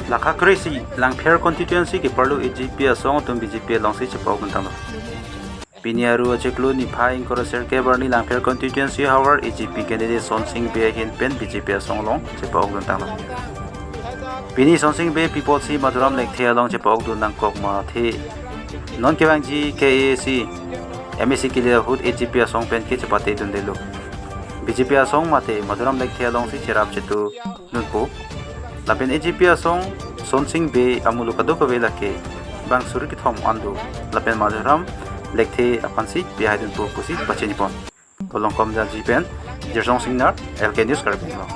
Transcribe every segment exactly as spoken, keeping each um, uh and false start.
Lakha kre-isi Langpher constituency keparlo A G P asong atum B J P alongsi chepa-ok tanglo. Pini Aru achiklo niphai ingkoi ra sirkep arni Langpher constituency havar A G P candidate Sonsing Bey ahin pen B J P asong along chepa-ok tanglo. Pini Sonsing Bey pi apotsi Madhuram Lekthe along chepa-ok nangkok ma athe, non kevangji K A A C M A C kili ahut A G P asong pen ke chepate dundelo. B J P asong mate Madhuram Lekthe alongsi cherap chetu dunpo. Lapen A G P asong Sonsing Bey amuluk kadokave lake bang suri kethom an do. Lapen Madhuram Lekthe aphansi pihai dunpo pusi pachini pon. Kolongkom Jaji pen Jirsong Singnar, L K News Karbi Anglong.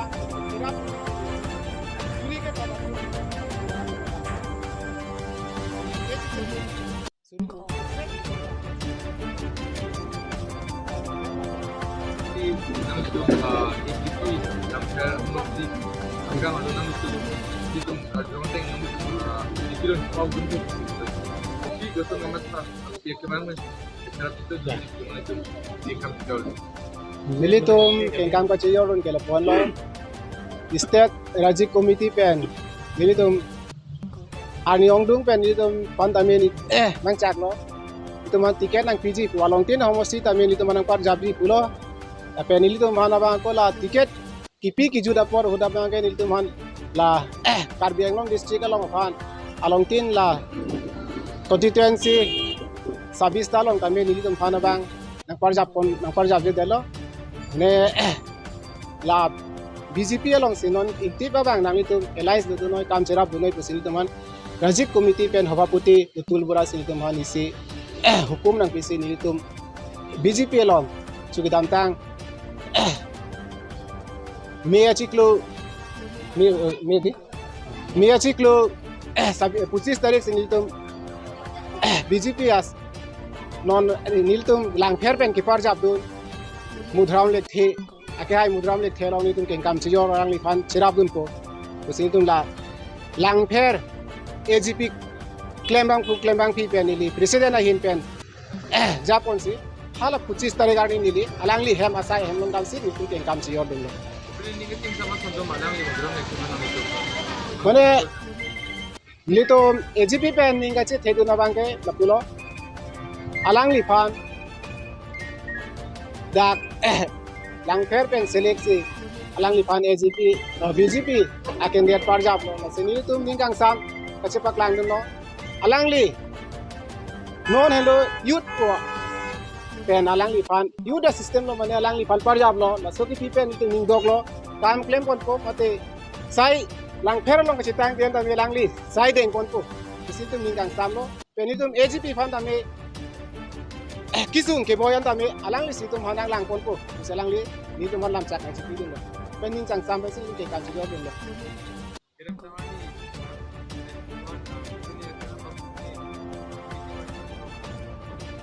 Nelitum kengkam kachejordun ke lapu-anlo, State Rajik Committee pen nelitum arni ongdung pen nelitum aphan tame ni, eh, nangchaklo. Nelitum aphan ticket nangpiji pu, along tin homosti tame nelitum aphan nangparjapji pulo. Lapen nelitum aphan abang ako la ticket kipi kijut apor ahut abang ke nelitum aphan la, eh, Karbi Anglong district along aphan along tin la constituency sabis ta along tame nelitum aphan abang nangparjap pon, nangparjapjedetlo. Ne, eh, la B J P alongsi non ingtip abang nanglitum alliance dodun noi, kam cherapdun noi pusi nelitum aphan Rajik Committee pen Sabhapati Atul Borasi nelitum aphan isi, eh, hukum nangpisi nelitum B J P along chukidamtang, eh, May achiklo, May, eh, May di? May achiklo, eh, sabi, eh, pochis tarik si nelitum, eh, B J P as non, eh, nelitum Langpher pen keparjapdun Madhuram Lekthe, akehai Madhuram Lekthe along nelitum kengkam chejor alangliphan cherapdunpo. Pusi nelitum la Langpher A G P klembangphu klembangpi pen neli president ahin pen, eh, japonsi hala pochis tarik arni neli alangli hem asai hem along damsi nelitum kengkam chejordunlo. Mane nelitum A G P pen ning kachethedun abang ke lapulo. Alangliphan dak Langpher pen select si alangliphan A G P, eh, B J P a candidate parjaplo. Lasi nelitum ning kangsam kachepaklangdunlo. Alangli non helo youth ko pen alangliphan youth a system lo mane alangliphan parjaplo. Laso kipi pen nelitum ning doklo. Kam klemponpo mate sai Langpher along kachetang pen tame alangli sai dengponpo pusi nelitum ning kangsamlo. Pen nelitum A G P aphan tame, eh, kesung keboi an tame alanglisi nelitum aphan nanglangponpo pusi alangli nelitum aphan lamchak nangchipidunlo. Pen ning kangsam pensi nelitum kengkam chejordunlo.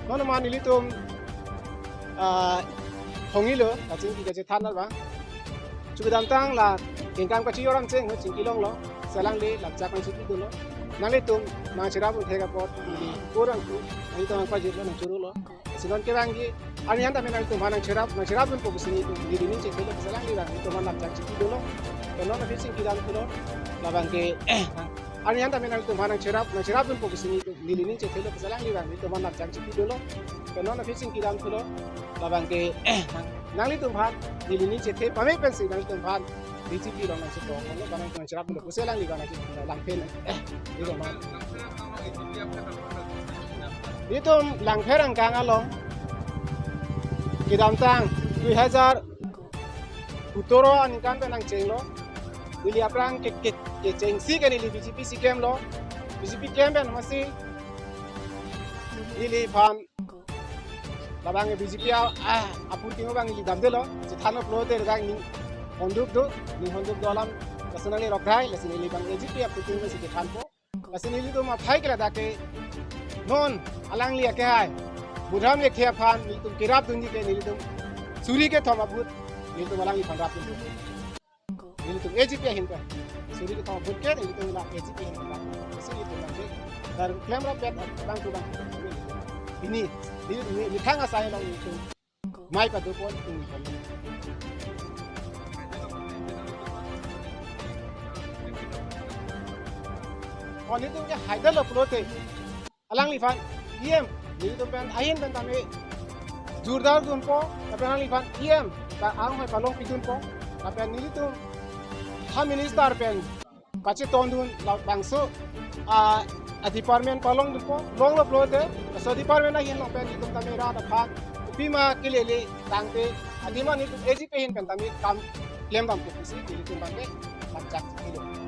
Non ma nelitum, ah, hongilo, kachingki kachethan abang. Chukidamtang la kengkam kachejor amcheng ho chingkilonglo, si alangli lamchak nangchipidunlo. Nanglitum nangcherapdun thek apot neli kurang tu, nanglitum nangpajirlo nangchorolo. Si non kevangji arni an tame nanglitum aphan nangcherap, nangcherapdunpo pusi neli ning chethelo pusi alangli abang nelitum aphan lamchak chipidunlo. Pen non aphi chingkidamthulo, labang ke, arni an tame nanglitum aphan nangcherap, nangcherapdunpo pusi neli ning chethelo pusi alangli abang nelitum aphan lamchak chipidunlo. Pen non aphi chingkidamthulo, labang ke, nanglitum aphan neli ning chethe pame pensi nanglitum aphan B J P along nangchepo, kono ba nangcheraplo pusi alangli abang nangche, Langpher, eh, nelitum aphan. Nelitum Langpher angkang along kedamtang dui hajar sotoro aningkan pen nangchenglo. Neli aphrang ke, ke, kechengsi ke neli B J P si klemlo. B J P klem pen masi neliphan labang B J P a, ah, aphutin abang neli damdelo. Chethan upload de dang ning honduk do, ning honduk do alam. Personally rokhai, lasi neli abang A G P aphutin si chethanpo. Lasi nelitum aphai ke ladak ke non alangli akehai Madhuram Lekthe aphan nelitum kerapdunji ke nelitum suri kethom a-vote nelitum alangliphan rapdun. Nelitum A G P ahin pen suri kethom a-vote ke nelitum la A G P ahin pen rapdun. Lasi nelitum abang ke dar klemrap bet abang tu abang. Pini, pini, pini, pini thang asai along nelitum mai padopon tung ipon. Mo nelitum ke haidetlo pulote alangliphan E M nelitum pen ahin pen tame jordar dunpo, lapen alangliphan E M ta anghoi palong pidunpo, lapen nelitum ha minister pen pachetondun labangso a, a department palong dunpo, longlo pulote laso department ahin along pen nelitum tame rat aphan kopima kelele tangte adim nelitum A G P ahin pen tame kam klemdampo pusi nelitum tame lamchak pilo.